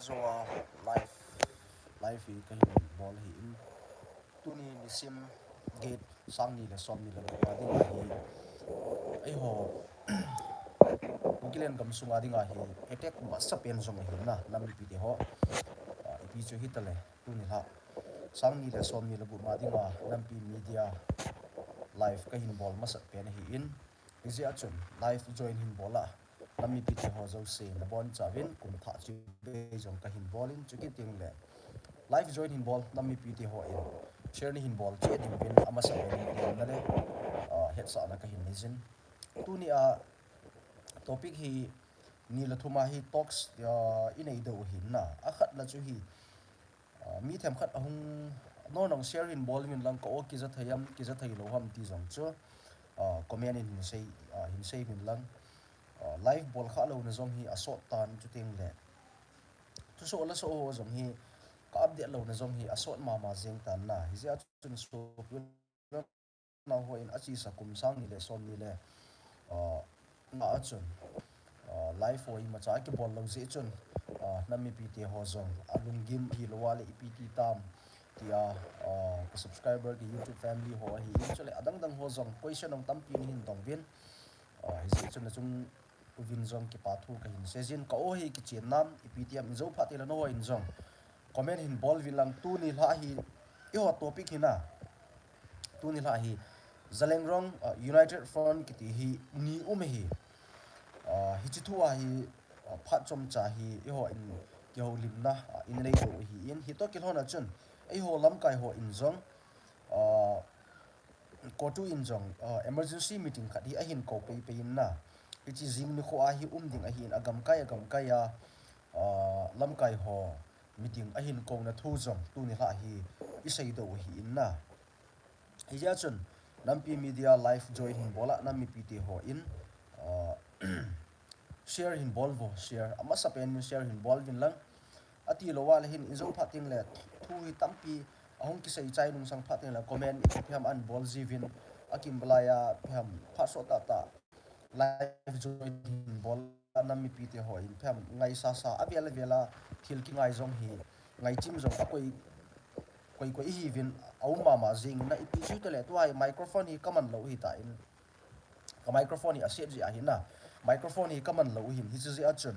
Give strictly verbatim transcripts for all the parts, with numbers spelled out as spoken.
Joa live, live hi kahin bol ahin. Tuni nisim get sang ni le som ni le gup a dinga hi, eiho Kukiland gamsunga dinga hi attack masapen jong ahin na, nam mipite ho. Ah, ipi chu hitale, tuni lha sang ni le som ni le gup a dinga Nampi Media live kahin bol masapen ahin. Hijeh a chun live join hin bol a, nam mipite ho jouse nabonchauvin kum thah chibai jong kahin bolin, chukit tengle live join hin bol nam mipite hon share neihin bol cheh diuvin amasapen in nale, ah, hetsahna kahin neijin. Tuni a topic hi ni le thum a hi talks, ah, inei diu ahin na. Akhatna chu hi, ah, mi themkhat ahung, nang share hin bol uvin lang, ka-o kija thei ham, kija theilou ham ti jong chu, ah, comment in hin sei, ah, hin sei uvin lang. Ah, live bol khah louna jong hi asot tan, chutengle thusoh lasoh ho jong hi ka-update louna jong hi asot mama jeng tan na. Hijeh a chun sopi nao hon achesa kum sang ni le som ni le, ah, nga a chun, ah, live ho imacha kibol lou jeh chun, ah, nam mipite ho jong alunggim hilou a le ipi ti tam tia, ah, ka subscriber, ka YouTube family ho ahin, chule adang dang ho jong question jong tampi nahin dong uvin, ah, hijeh chun nachung uvin jong kipa thu kahin seijin. Ka-o hi kichen nam, ipi ti ham, ijou phat tengle nahon jong comment hin bol uvin lang. Tuni lha hi eiho topic hi na. Tuni lha hi Zeliangrong, ah, United Front kiti hi ni um ahi. Ah, hiche thu a hi, ah, phat chomcha hi eihon kihoulimna, ah, inei diu ahin, hitoh kilhon a chun eiho lamkai hon jong, ah, CoTU in jong, ah, emergency meeting khat hi ahin kou peipei in na. Hiche jing nikho a hi um ding ahin, agamkai, agamkai a, ah, lamkai ho meeting ahin kouna thu jong tuni lha hi isei diu ahin na. Hijeh a chun Nampi Media live join hin bol a, nam mipite hon, ah, share hin bol uvo, share. Amasapen in share hin bol uvin lang. Atilou a le hin ijou phat tengle thu hi tampi ahung kisei chai nungsang phat tengle comment ipi ham ahin bol jiuvin, akimbalai a ipi ham phat sot tahtah live join hin bol a, nam mipite hon ipi ham ngaisasa, avel avel a thil kingai jong hi, ngaichim jong akoi, koi koi ihiuvin, aum mama jengin na. Ipi chu hitale, tua hi microphone hi kaman lou ahitan, ka microphone hi aset jeh ahin na. Microphone hi kaman lou ahin, hiche jeh a chun,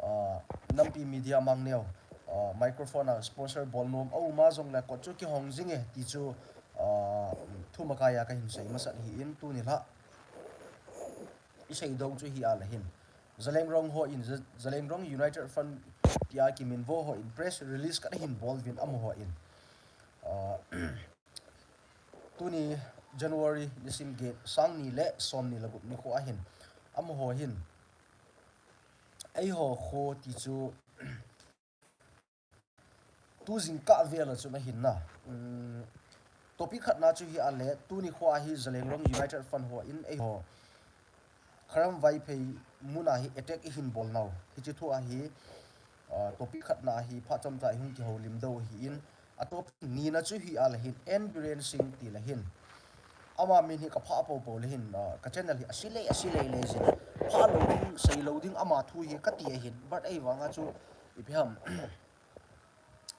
ah, Nampi Media mangneo, ah, microphone a sponsor bol nom aum a jongle kot chu kihong jinge ti chu, ah, thumakai a kahin sei masat ahin. Tuni lha isei diu chu hi a le hin, Zeliangrong hon, Za-, Zeliangrong United Front tia kiminvo hon press release khat ahin bol uvin, amahon, ah, tuni January nisim get sang ni le som ni le gup nikho a hin, amaho hin eiho kho ti chu tu jingkah vel a chun ahin na. Um, topic khatna chu hi a le, tuni kho a hi Zeliangrong United Front hon eiho Kharam Vaiphei mun a hi attack ihin bol nau, hiche thu a hi, ah, topic khatna a hi phat chomcha ihung kihoulim diu ahin, a topic nina chu hi a le hin, N Biren Singh ti le hin, ama min hi kaphah popo le hin, ah, ka channel hi asilei, asilei lei jin, phalou ding, seilou ding ama thu hi kati ahin, but ahivang a chu ipi ham,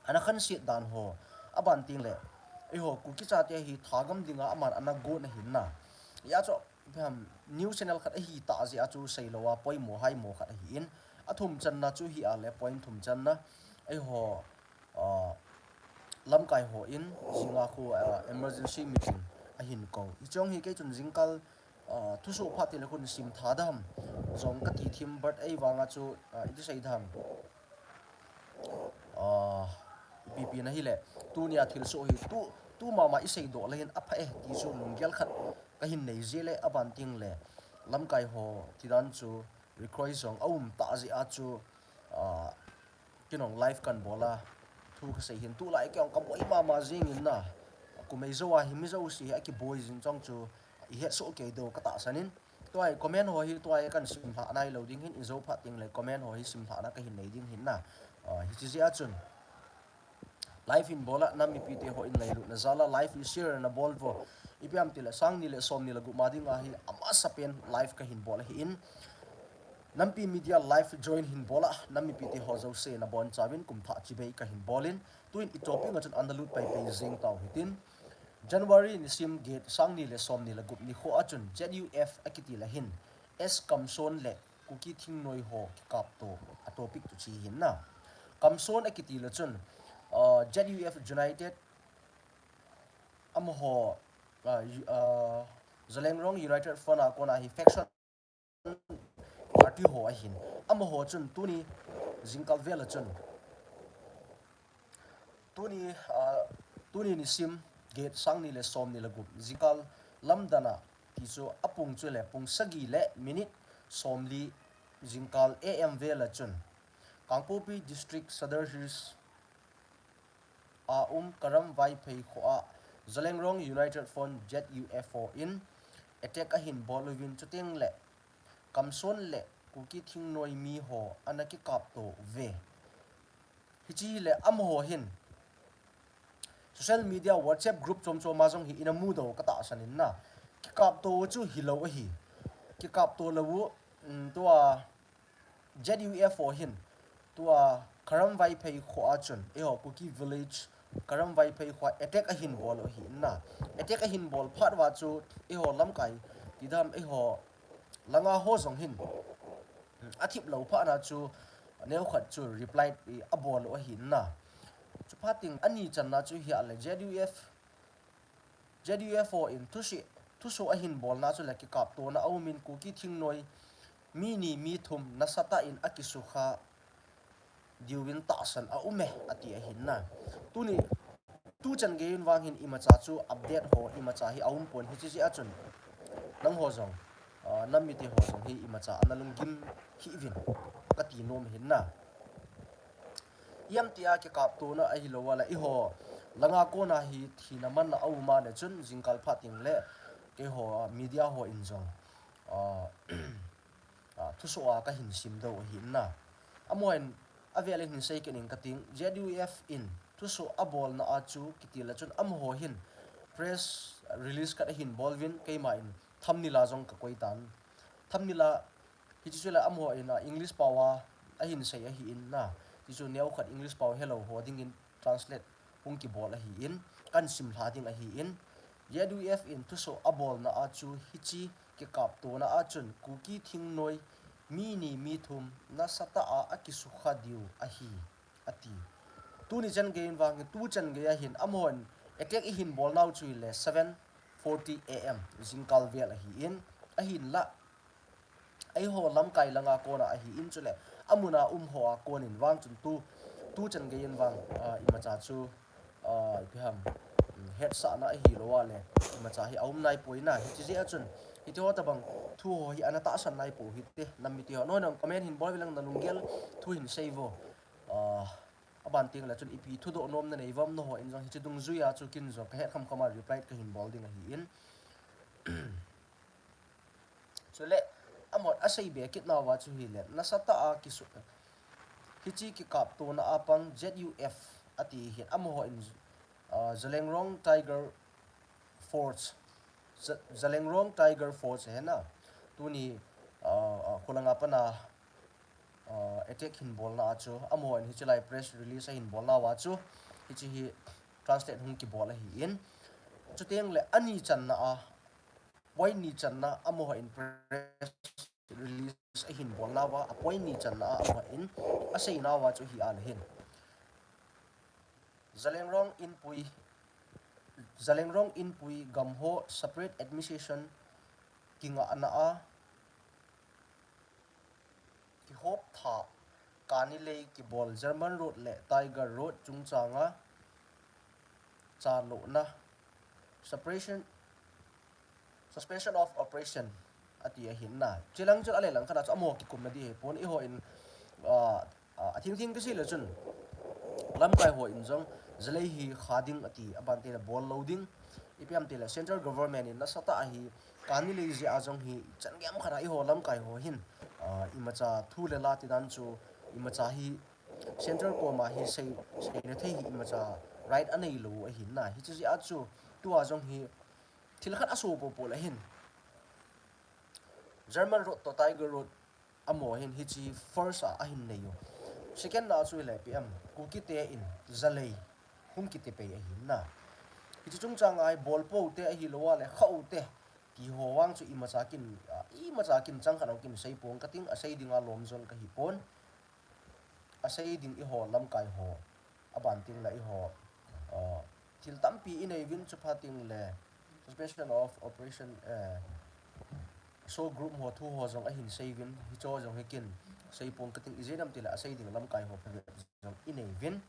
ana khanset dan ho, aban tengle eiho Kuki chate hi thagam dinga aman ana gon ahin na. Hijeh a chu ipi ham, news channel khat ahitah jeh a chu seilou a poimo haimo khat ahin. Athum channa chu hi a le, point thum channa, eiho, ah, lamkai hon jinga khu, ah, emergency meeting ahin kou. Hiche jong hi kei chun jingkal, ah, thusoh phat tengle khun sim tha dam jong kati thim, but ahivang a chu, ah, iti sei dam, ah, ipi pi na hile, tunia thilsoh hi tu, tu mama isei doh le hin apha e ti chu lunggel khat kahin nei jeh le, aban tengle lamkai ho tidan chu request jong aum tah jeh a chu, ah, kei jong live kahin bol a, thu kasei hin tulai kei jong kaboi mama jengin na. Kum eijou a hi mi jouse hi akiboi jing jong chu ihet soh kei diu katahsan in. Tua hi comment ho hi tua hi kahin simlhah nailou ding ahin, ijou phat tengle comment ho hi simlhahna kahin nei ding ahin na. Ah, hiche jeh a chun live hin bol a, nam mipite hon ngailutna jal a live hi share nabol uvo. Ipi ham tile sang ni le som ni le gup a dinga hi amasapen live kahin bol ahin. Nampi Media Live join hin bol a, nam mipite ho jouse nabonchauvin kumthah chibai kahin bolin, tuin i topic a chun ana lut paipai jing tau hitin. January nisim get sangni le somni le gup nikho a chun Z U F akiti le hin S Kamson le Kuki thingnoi ho kikapto a topic chu hiche hin na. Kamson akiti le chun, uh, Z U F United amaho, uh, u-, uh, Zeliangrong United Front a kona hi faction party ho ahin. Amaho chun tuni jingkah vel a chun, tuni, ah, tuni nisim get sangni le somni le gup jingkah lamdan a, tichu apung chu le pung sagi le minute somli jingkah A M vel a chun Kangpokpi District Sadar Hills a um Karam Vaiphei kho a Zeliangrong United Front Z U F O in attack ahin bol uvin, chuteng le Kamson le Kuki thingnoi mi ho ana kikapto uve. Hiche le amaho hin social media WhatsApp group chom chom a jong hi ina mudoh katahsan in na. Kikapto chu hilou ahi. Kikapto lou u, um, tua Z U F O hin tua Karam Vaiphei kho a chun eiho Kuki village Karam Vaiphei kho a attack ahin bol u ahi na. Attack ahin bol phat uva chu eiho lamkai tidam eiho langa ho jong hin athip lou phat na chu neokhat chu reply abol u ahi na. Chuphat in ani channa chu hi a le Z U F Z U F O in thusoh, thusoh ahin bolna chu le kikaptona aumin Kuki thingnoi mi ni mi thum nasatah in akisukha diuvin tahsan aume ati ahin na. Tuni, tuchan gei in vang hin imacha chu update ho imacha hi aum pon, hiche jeh a chun nangho jong, ah, nam mite ho jong hi imacha ana lunggim hih uvin kati nom ahin na. Iam tia kikaptona ahilou a le eiho langa kona hi thina manna aum a le chun jingkah phat teng le keiho, ah, media ho in jong, ah, ah, thusoh a kahin simdoh ahi na. Amaho in avel in hin sei kit ing kating, Z U F in thusoh abolna a chu kiti le chun amaho hin press release khat ahin bol uvin, keima in thumbnail a jong kakoi tan. Thumbnail a hiche chu le amaho in, ah, English pao a ahin sei ahi in na. Hichu neokhat English pao helou ho dingin translate hung kibol ahi in, kahin simlha ding ahi in. Z U F in thusoh abolna a chu hiche kikaptona a chun Kuki thingnoi mi ni mi thum nasatah a akisukha diu ahi ati. Tuni chan gei in vang, tuchan gei a hin amaho in attack eihin bolnau chu le seven forty A M jingkah vel ahi in, ahinla eiho lamkai langa kona ahi in, chule amun a um ho a kon in vang chun tu, tuchan gei in vang, ah, imacha chu, ah, ipi ham, um, hetsahna ahilou a le imacha hi aum naipoi na. Hiche jeh a chun hiti ho tabang thu ho hi ana tahsan naipou hite, nam mite ho. Nangho in comment hin bol uvin lang, nalunggel thu hin sei uvo. Ah, aban teng le chun ipi thudoh nom nanei uvam, nangho in jong hiche dungjui a chu ken jong kahet khamkham a reply kahin bol ding ahi in. Chule, amahon asei be kit nauva chu hile, nasatah a kisu-, hiche kikaptona a pang Z U F ati hin, amaho in, ah, Zeliangrong Tiger Force, Z-, Zeliangrong Tiger Force ahi na. Tuni, ah, ah, kholanga pat a, ah, attack hin bolna a chu, amaho in hiche lai press release ahin bolnauva chu, hiche hi translate hung kibol ahi in. Chuteng le ani channa a, point ni channa amaho in press release ahin bolnauva, a point ni channa a amaho in aseinauva chu hi a le hin. Zeliangrong Inpui, Zeliangrong Inpui gam ho separate administration kingahna a kihop tha, kani lei kibol, German Road le Tiger Road chungchang a chalona, separation, suspension of operation ati ahin na. Chulang chun ale lang khat a chu amaho kikumna di ahi pon, eiho in, ah, ah, athing thing kisei le chun lamkai ho in jong jalei hi kha ding ati, aban teng le bol lou ding, ipi ham tile central government in nasatah a hi kani lei jeh a jong hi chan gei ham khat a eiho lamkai ho hin, ah, imacha thu le la tidan chu imacha hi central koma hi sei, seina thei hi imacha right anei lou ahin na. Hiche jeh a chu tua jong hi thil khat aso popo le hin German Road to Tiger Road Amaho hin hiche first a ahin nei u. Second na chu hile ipi ham, Kuki te in Zalei hung kiti pei ahin na. Hiche chungchang a hi bolpo te ahilou a le khau te ti ho vang chu imacha kin, a, imacha kin chang khat hung kin sei pong kating, asei dinga lom jong kahi pon. Asei ding eiho lamkai ho, aban ting le eiho, a, thil tampi inei uvin, chuphat ting le suspension of operation, eh, SoO group ho thu ho jong ahin sei uvin, hicho jong hi kin sei pong kating, ijeh inem itile asei ding lamkai ho phabep jong inei uvin.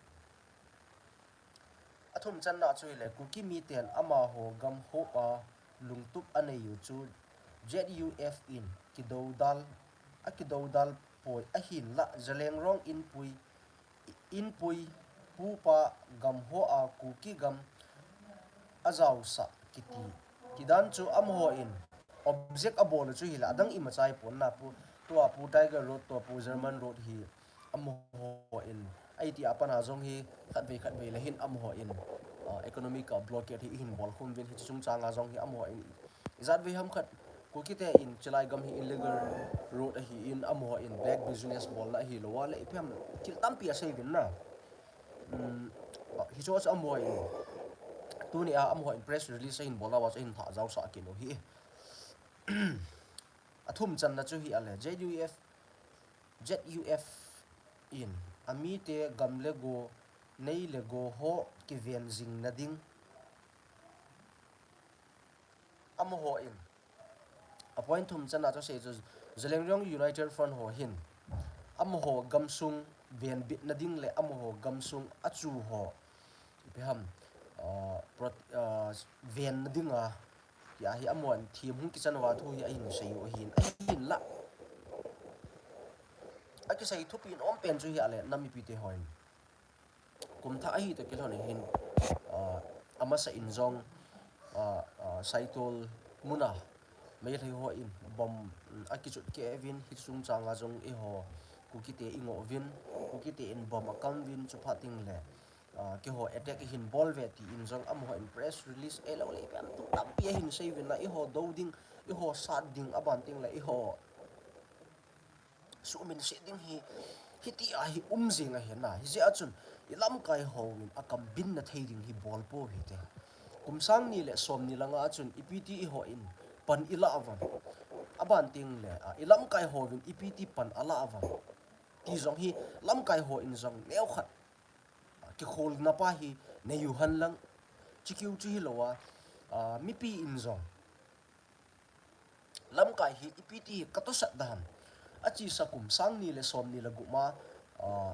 Athum channa chu hile Kuki miten amaho gam hoa lungtup anei u chu Z U F in kidoudal, akidoudal poi ahinla Zeliangrong inpui, inpui pupa gam hoa Kuki gam ajaosah kiti, kiti dan chu amaho in object abol u chu hile adang imacha ipon na pu, tua pu Tiger Road, tua pu German Road hi amaho in, aiti a pat a jong hi khatvei khatvei le hin amaho in, ah, economic blockade hi ihin bol khum uvin, hiche chungchang a jong hi amaho in ijat vei ham khat Kuki te in chulai gam hi illegal road ahin, amaho in black business bolna ahilou a le ipi ham thil tampi asei uvin na. Um, ah, hicho chu amaho in, tuni a amaho in press release ahin bol a, achu ahin thah jaosah kit u hi. Athum channa chu hi ale, Z U F, Z U F in amite gam le go, nei le go ho kiven jing na ding. Amaho in, a point thum channa chu asei chu Zeliangrong United Front ho hin amaho gamsung venbit na ding le amaho gamsung achu ho ipi ham, ah, prot-, ah, ven na dinga, tia hi amaho in thim hung kichan uva thu hi ahin sei u ahin, ahinla akisei thupi nom pen chu hi ale, nam mipi te hon kum thah ahi toh kilhon in hin, ah, amasa in jong, ah, ah, Saitol muna Meitei ho in bomb, mm, akichot keh uvin, hiche chungchang a jong eiho Kuki te ingoh uvin, Kuki te in bomb akam uvin, chuphat ting le, ah, keiho attack ihin bol uve tin jong amaho in press release ahilou le ipi ham thu tampi ahin sei uvin na, eiho dou ding, eiho sat ding, aban ting le eiho suhminset ding hi, hiti a hi um jing ahi na. Hijeh a chun ilamkai hon akam bin na thei ding hi bol pou hite. Kum sang ni le som ni langa chun ipi ti eiho in pan ilah uvam, aban ting le, ah, ilamkai hon ipi ti pan alah uvam ti jong hi lamkai hon jong neokhat, ah, kikholna pa hi nei u hen lang. Chukeu chu hilou a, ah, mipi in jong lamkai hi ipi ti hi katosat dem. Achesa kum sang ni le som ni le gup ma, ah,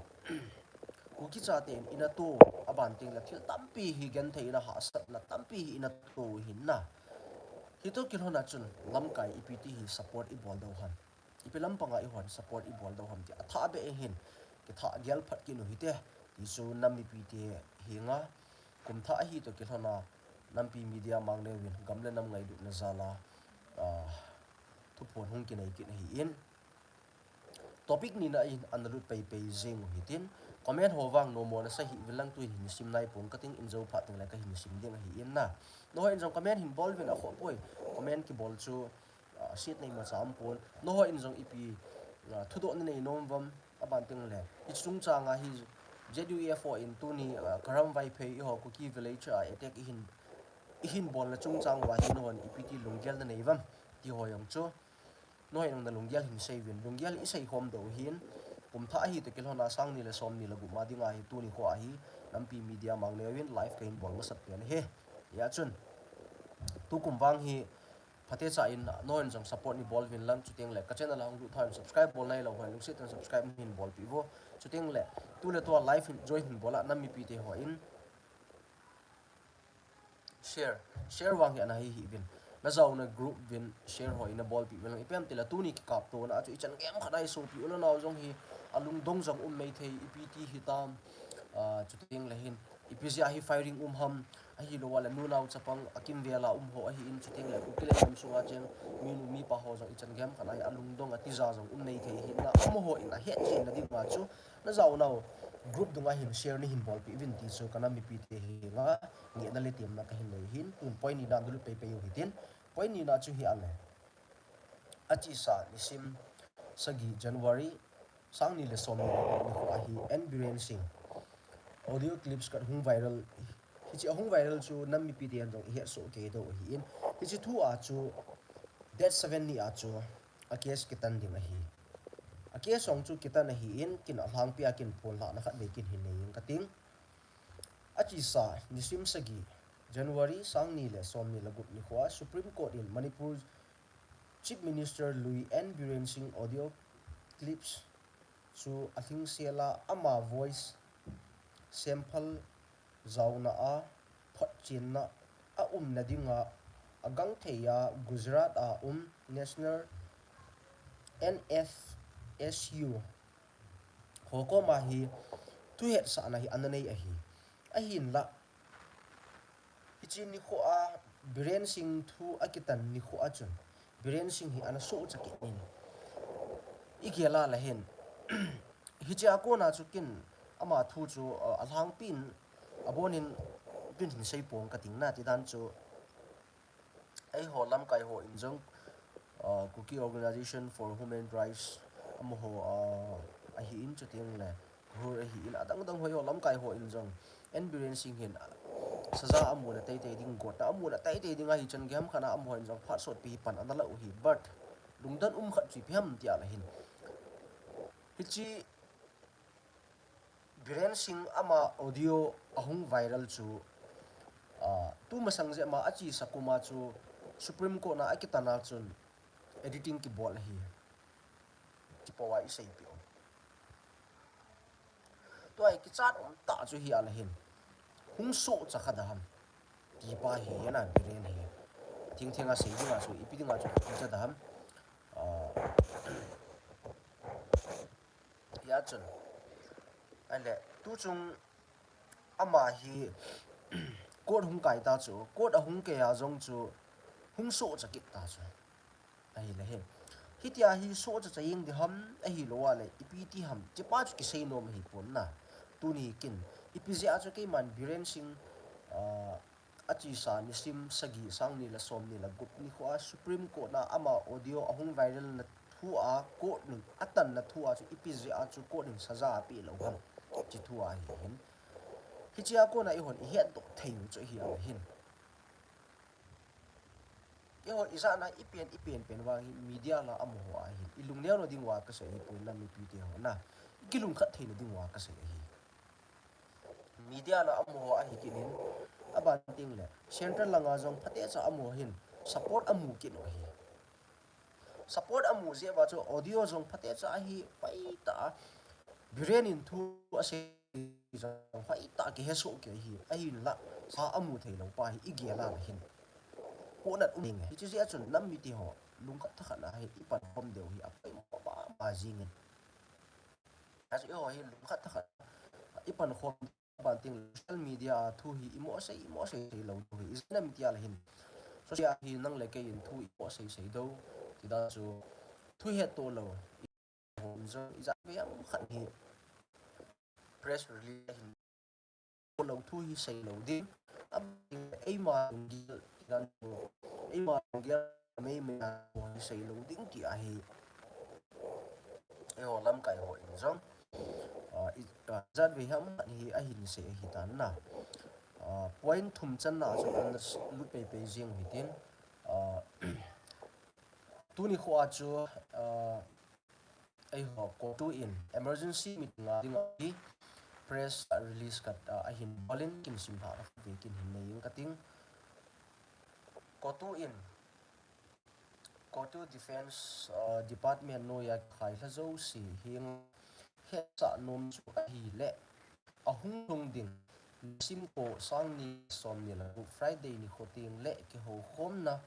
Kuki chate in ina to, aban ting le thil tampi hi genthei na, hahsatna tampi hi ina to u hin na. Hitoh kilhon a chun lamkai ipi ti hi support ibol diu ham, ipi lampang a eihon support ibol diu ham ti athah beh in hin kithah gel phat kit u hite, ti chu nam mipi te henga kum thah ahi toh kilhon a Nampi Media Mangneo in gam le nam ngailutna jal a, ah, thuphon hung kinei kit ahin. Topic ni na in ana lut pei pei jing u hitin, comment ho vang nommo nasa hih uvin lang, tuin hin sim nai pong kating, in jou phat teng le kahin sim ding ahin na. Nangho in jong comment hin bol uvin, akhoh poi. Comment kibol chu, ah, set nei macha um pon. Nangho in jong ipi, ah, thudoh nanei nom uvam, aban ting le, hiche chungchang a hi Z U F ho in tuni, ah, Karam Vaiphei eiho Kuki village a attack ihin, ihin bolna chungchang uva hi nangho in ipi ti lunggel nanei uvam ti ho jong chu nangho in jong nalunggel hin sei uvin. Lunggel isei khom diu hin, kum thah ahi toh kilhon a sang ni le som ni le gup ma dinga hi tuni kho a hi Nampi Media Mangneo in live kahin bol masat pen ahi. Hijeh chun tukum vang hi phatecha in nangho in jong support nei bol uvin lang, chuteng le ka channel a hung lut tah in subscribe bol nailou hon lungset tah in subscribe hin bolpeh uvo. Chuteng le tu le tua live hin join hin bol a nam mipi te ho in share, share vang hi ana hi hih uvin, na jaona group uvin share ho ina bolpeh uvin lang. Ipi ham itile tuni kikaptona a chu ichan gem khat a hi sopi u le nao jong hi alungdong jong um maithei, ipi ti hitam, ah, chuteng le hin ipi jeh a hi firing um ham, ahilou a le nu nao chapang akimvel a um ho ahin, chuteng le Kuki le nam sunga cheng minu mipa ho jong ichan gem khat a hi alungdong a tija jong um maithei hin na, amaho in ahetchen na dinga chu na jaonau group dunga hin share neihin bolpeh uvin ti chu ka nam mipi te henga ngehna le temna kahin nei hin, tun point ni na in lut pei pei u hitin, point ni na chu hi ale. Achesa nisim sagi January, sang ni le som ni le gup nikho ahi, N Biren Singh audio clips khat hung viral, hiche ahung viral chu nam mipi ten jong ihet soh kei diu ahin, hiche thu a chu date seven ni a chu a case kitan ding ahi. A case jong chu kitan ahin, kin alhangpi a kin phonlhahna khat vei kin hin nei inge kating. Achesa nisim sagi January sang ni le som ni le gup nikho a Supreme Court in Manipur Chief Minister lui N Biren Singh audio clips chu alhingsel a ama voice sample jaona a photchenna a umna dinga agangthei a Gujarat a um National N F S U ho koma hi thuhetsahna hi ana nei ahi. Ahinla, hiche nikho a Biren Singh thu akitan nikho a chun Biren Singh hi ana sohcha kit in igel a le hin, hiche a kona chu kin ama thu chu, uh, alhangpi in abonin kin hin seipong kating nati dan chu eiho lamkai ho in jong, uh, Kuki Organization for Human Rights amaho, uh, ahin, chuteng le KHUR ahin, adang dang ho eiho lamkai ho in jong N Biren Singh hin, uh, saza amuna teitei ding, gotna amuna teitei ding ahi chan gei ham khat a amaho in jong phat sotpi pan ana la u hi, but lungdon um khat chu ipi ham tia le hin, hiche Biren Singh ama audio ahung viral chu, ah, tumasang jeh ma achesa kum a chu Supreme Court na akitan a chun editing kibol ahi. Chipou a iseipeh u. Tua hi kichat um tah chu hi a le hin, hung sohcha kha da ham ti pa hi ana Biren hi. Thingthing a sei ding a chu ipi ding a chu kicha da ham. Ah, Hia chun, ahile, tuchung ama hi court hung kai ta chu, court ahung kai a jong chu, hung sohcha kit ta chu. Ahile hin, hitia hi sohcha cha jeng ding ham, ahilou a le ipi ti ham, hiche pa chu kisei nom ahi pon na. Tuni kin, ipi jeh a chu keiman Biren Singh, ah, achesa nisim sagi sang ni le som ni le gup nikho a Supreme Court na ama audio ahung viral na thu a court in atan na thu a chu ipi jeh a chu court in saza apeh lou ham, hiche thu ahi hin. Hiche a kona eihon ihet doh thei u chu ahi a le hin. Eiho ijat na ipen, ipen pen vang hi media la amaho ahin. Ilungneo na ding uva kasei ahipoi, nam mipi te ho na. Ikilungkhat thei na ding uva kasei ahi. Media la amaho ahi kit in, aban teng le, central langa jong phatecha amaho hin support amu kit u ahi. Support amu jeh uva chu audio jong phatecha ahi, hoitah a Biren in thu asei jong hoitah a kihesoh kei ahi, ahinla, sa amu thei lou pa hi igel a le hin. Pohnat um inge. Hiche jeh a chun nam mite ho, lungkhat thakhat na hi ipan khom diu hi apoimo mama jing in. Achu eiho hi lungkhat thakhat ipan khom ban teng social media a thu hi imo sei, imo sei sei lou diu hi. Ijat ham tia le hin, social media hi nang le kei in thu imo sei sei diu. Ti dan chu thu hetto lou. Hon jong ijat vei ham khat hi press release hin lou thu hi sei lou ding. Am, eima lunggel, ti dan chu, eima lunggel, mei mei a ho hi sei lou ding ti ahi. Eiho lamkai ho in jong, ah, i, ah, ijat vei ham khat hi ahin sei ahi tan na. Ah, point thum channa chu ana lut pei pei jeng u hitin. Ah, tuni kho a chu, ah, eiho COTU in emergency meeting a ding ahi, press release khat, ah, ahin bol in kin simlhah khat vei kin hin nei inge kating. COTU in, COTU Defence, ah, Department noiya kikhailha jouse henga hetsah nom chu ahile, ahung lhung ding nisim ko sang ni som ni le gup Friday nikho teng le kihoukhomna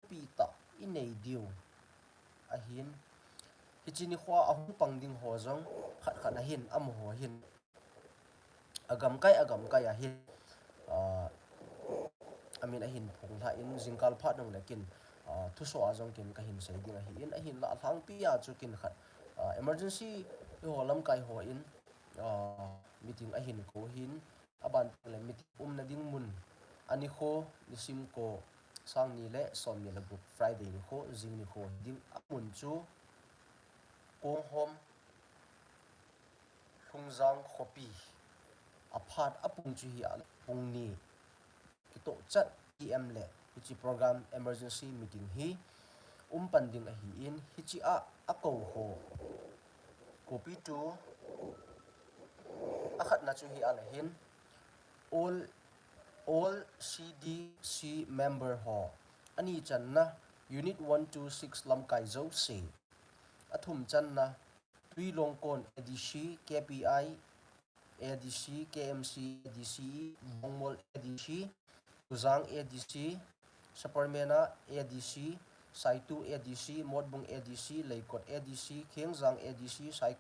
thupi tah inei diu ahin, hiche nikho a ahung pang ding ho jong khat khat ahin, amaho hin agamkai, agamkai ahin, ah, amin ahin phonglhah in, jingkah phat nung le kin, ah, thusoh a jong kin kahin sei ding ahin, ahinla alhangpi a chu kin khat, ah, emergency eiho lamkai ho in, ah, meeting ahin kou hin, aban teng le meeting umna ding mun, anikho nisim ko sang ni le som ni le gup Friday nikho, jing nikho ding, amun chu Konghom Lhungjang khopi aphat apung chu hi a pung ni kitoh chat P M le hiche program emergency meeting hi um pan ding ahin, hiche a akou ho kopi tu akhatna chu hi a la hin all, all C D C member ho, ani channa Unit one two six lamkai jouse, athum channa Twilongkon A D C, K P I A D C, K M C A D C, Bongmol A D C, Tujang A D C, Saparmena A D C, Saitu A D C, Motbung A D C, Leikot A D C, Khengjang A D C, Sai